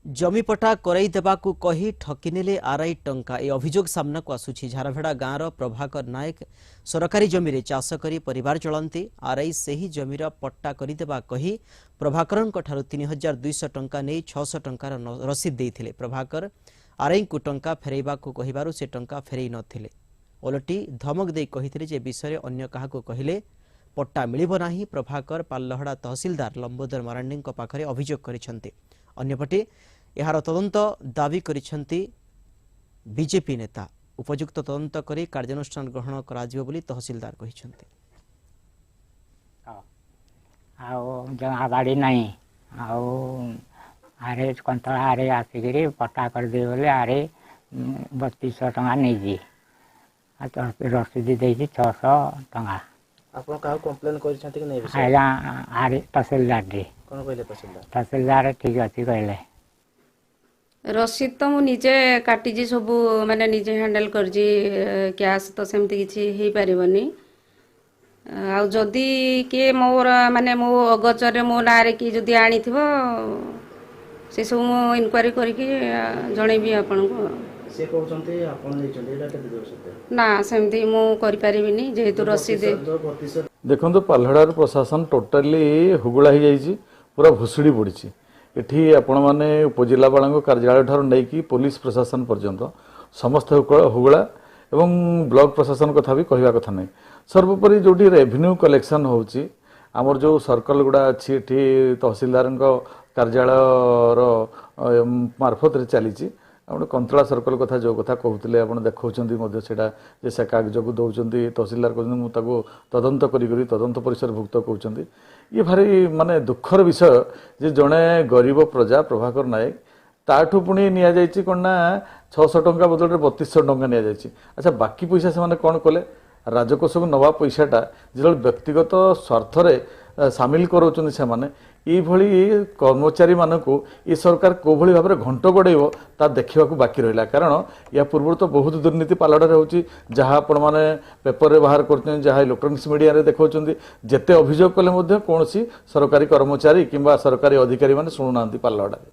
ଜମିପଟା କରାଇ ଦେବାକୁ କହି ଠକିନେଲେ ଆର୍ଆଇ ଟଙ୍କା। ଏ ଅଭିଯୋଗ ସାମ୍ନାକୁ ଆସୁଛି। ଝାରଭେଡ଼ା ଗାଁର ପ୍ରଭାକର ନାୟକ ସରକାରୀ ଜମିରେ ଚାଷ କରି ପରିବାର ଚଳାନ୍ତି। ଆର୍ଆଇ ସେହି ଜମିର ପଟ୍ଟା କରିଦେବା କହି ପ୍ରଭାକରଙ୍କ ଠାରୁ 3200 ଟଙ୍କା ନେଇ 600 ଟଙ୍କାର ରସିଦ ଦେଇଥିଲେ। ପ୍ରଭାକର ଆର୍ଆଇଙ୍କୁ ଟଙ୍କା ଫେରାଇବାକୁ କହିବାରୁ ସେ ଟଙ୍କା ଫେରାଇ ନଥିଲେ। ଓଲଟି ଧମକ ଦେଇ କହିଥିଲେ ଯେ ବିଷୟରେ ଅନ୍ୟ କାହାକୁ କହିଲେ ପଟ୍ଟା ମିଳିବ ନାହିଁ। ପ୍ରଭାକର ପାଲଲହଡ଼ା ତହସିଲଦାର ଲମ୍ବୋଦର ମାରାଣ୍ଡିଙ୍କ ପାଖରେ ଅଭିଯୋଗ କରିଛନ୍ତି। ଅନ୍ୟପଟେ ଏହାର ତଦନ୍ତ ଦାବି କରିଛନ୍ତି ବିଜେପି ନେତା। ଉପଯୁକ୍ତ ତଦନ୍ତ କରି କାର୍ଯ୍ୟାନୁଷ୍ଠାନ ଗ୍ରହଣ କରାଯିବ ବୋଲି ତହସିଲଦାର କହିଛନ୍ତି। ଆଉ ଜମା ବାଡ଼ି ନାହିଁ, ଆଉ ଆରେ କନ୍ତଳା ଆରେ ଆସିକିରି ପଟ୍ଟା କରିଦେବେ ବୋଲି ଆରେ 3200 ଟଙ୍କା ନେଇଛି, ଆଉ ରସିଦ ଦେଇଛି 600 ଟଙ୍କା। ଆପଣ କାହାକୁ କମ୍ପ୍ଲେନ୍ କରିଛନ୍ତି କି ନାଇଁ? ଆଜ୍ଞା, ଆରେ ତହସିଲଦାର। କ'ଣ କହିଲେ ତହସିଲଦାର? ତହସିଲଦାର ଠିକ୍ ଅଛି କହିଲେ। ରସିଦ ତ ମୁଁ ନିଜେ କାଟିଛି ସବୁ, ମାନେ ନିଜେ ହ୍ୟାଣ୍ଡେଲ୍ କରିଛି। କ୍ୟାସ୍ ତ ସେମିତି କିଛି ହେଇପାରିବନି। ଆଉ ଯଦି କିଏ ମୋର ମାନେ ମୋ ଅଗୋଚରରେ ମୋ ନାଁରେ କିଏ ଯଦି ଆଣିଥିବ, ସେସବୁ ମୁଁ ଇନକ୍ୱାରି କରିକି ଜଣେଇବି ଆପଣଙ୍କୁ। ସେ କହୁଛନ୍ତି ଆପଣ ନେଇଛନ୍ତି, ଏଇଟା କେତେ ଦୂର ସତ୍ୟ? ନା, ସେମିତି ମୁଁ କରିପାରିବିନି ଯେହେତୁ ରସିଦ। ଦେଖନ୍ତୁ, ପାଲହଡ଼ାର ପ୍ରଶାସନ ଟୋଟାଲି ହୁଗୁଳା ହେଇଯାଇଛି, ପୁରା ଭୁଷୁଡ଼ି ପଡ଼ିଛି। ଏଠି ଆପଣମାନେ ଉପଜିଲ୍ଲାପାଳଙ୍କ କାର୍ଯ୍ୟାଳୟ ଠାରୁ ନେଇକି ପୋଲିସ ପ୍ରଶାସନ ପର୍ଯ୍ୟନ୍ତ ସମସ୍ତେ ହୁଗୁଳା ଏବଂ ବ୍ଲକ ପ୍ରଶାସନ କଥା ବି କହିବା କଥା ନାହିଁ। ସର୍ବୋପରି ଯେଉଁଠି ରେଭିନ୍ୟୁ କଲେକ୍ସନ୍ ହେଉଛି, ଆମର ଯେଉଁ ସର୍କଲ ଗୁଡ଼ା ଅଛି, ଏଠି ତହସିଲଦାରଙ୍କ କାର୍ଯ୍ୟାଳୟର ମାର୍ଫତରେ ଚାଲିଛି। ଆପଣ କନ୍ତଳା ସର୍କଲ କଥା ଯେଉଁ କଥା କହୁଥିଲେ, ଆପଣ ଦେଖାଉଛନ୍ତି ମଧ୍ୟ ସେଇଟା ଯେ ସେ କାଗଜକୁ ଦେଉଛନ୍ତି, ତହସିଲଦାର କହୁଛନ୍ତି ମୁଁ ତାକୁ ତଦନ୍ତ କରିକରି ତଦନ୍ତ ପରିସରଭୁକ୍ତ କହୁଛନ୍ତି। ଇଏ ଭାରି ମାନେ ଦୁଃଖର ବିଷୟ ଯେ ଜଣେ ଗରିବ ପ୍ରଜା ପ୍ରଭାକର ନାୟକ, ତାଠୁ ପୁଣି ନିଆଯାଇଛି କ'ଣ ନା 600 ଟଙ୍କା ବଦଳରେ 3200 ଟଙ୍କା ନିଆଯାଇଛି। ଆଚ୍ଛା, ବାକି ପଇସା ସେମାନେ କ'ଣ କଲେ? ରାଜକୋଷକୁ ନେବା ପଇସାଟା ଯେତେବେଳେ ବ୍ୟକ୍ତିଗତ ସ୍ୱାର୍ଥରେ ସାମିଲ କରାଉଛନ୍ତି ସେମାନେ, ଏଇଭଳି କର୍ମଚାରୀମାନଙ୍କୁ ଏ ସରକାର କେଉଁଭଳି ଭାବରେ ଘଣ୍ଟ ଗୋଡ଼େଇବ ତା ଦେଖିବାକୁ ବାକି ରହିଲା। କାରଣ ୟା ପୂର୍ବରୁ ତ ବହୁତ ଦୁର୍ନୀତି ପାଲଡ଼ାରେ ହେଉଛି, ଯାହା ଆପଣମାନେ ପେପରରେ ବାହାର କରୁଛନ୍ତି, ଯାହା ଇଲେକ୍ଟ୍ରୋନିକ୍ସ ମିଡ଼ିଆରେ ଦେଖାଉଛନ୍ତି। ଯେତେ ଅଭିଯୋଗ କଲେ ମଧ୍ୟ କୌଣସି ସରକାରୀ କର୍ମଚାରୀ କିମ୍ବା ସରକାରୀ ଅଧିକାରୀମାନେ ଶୁଣୁନାହାନ୍ତି ପାଲହଡ଼ାରେ।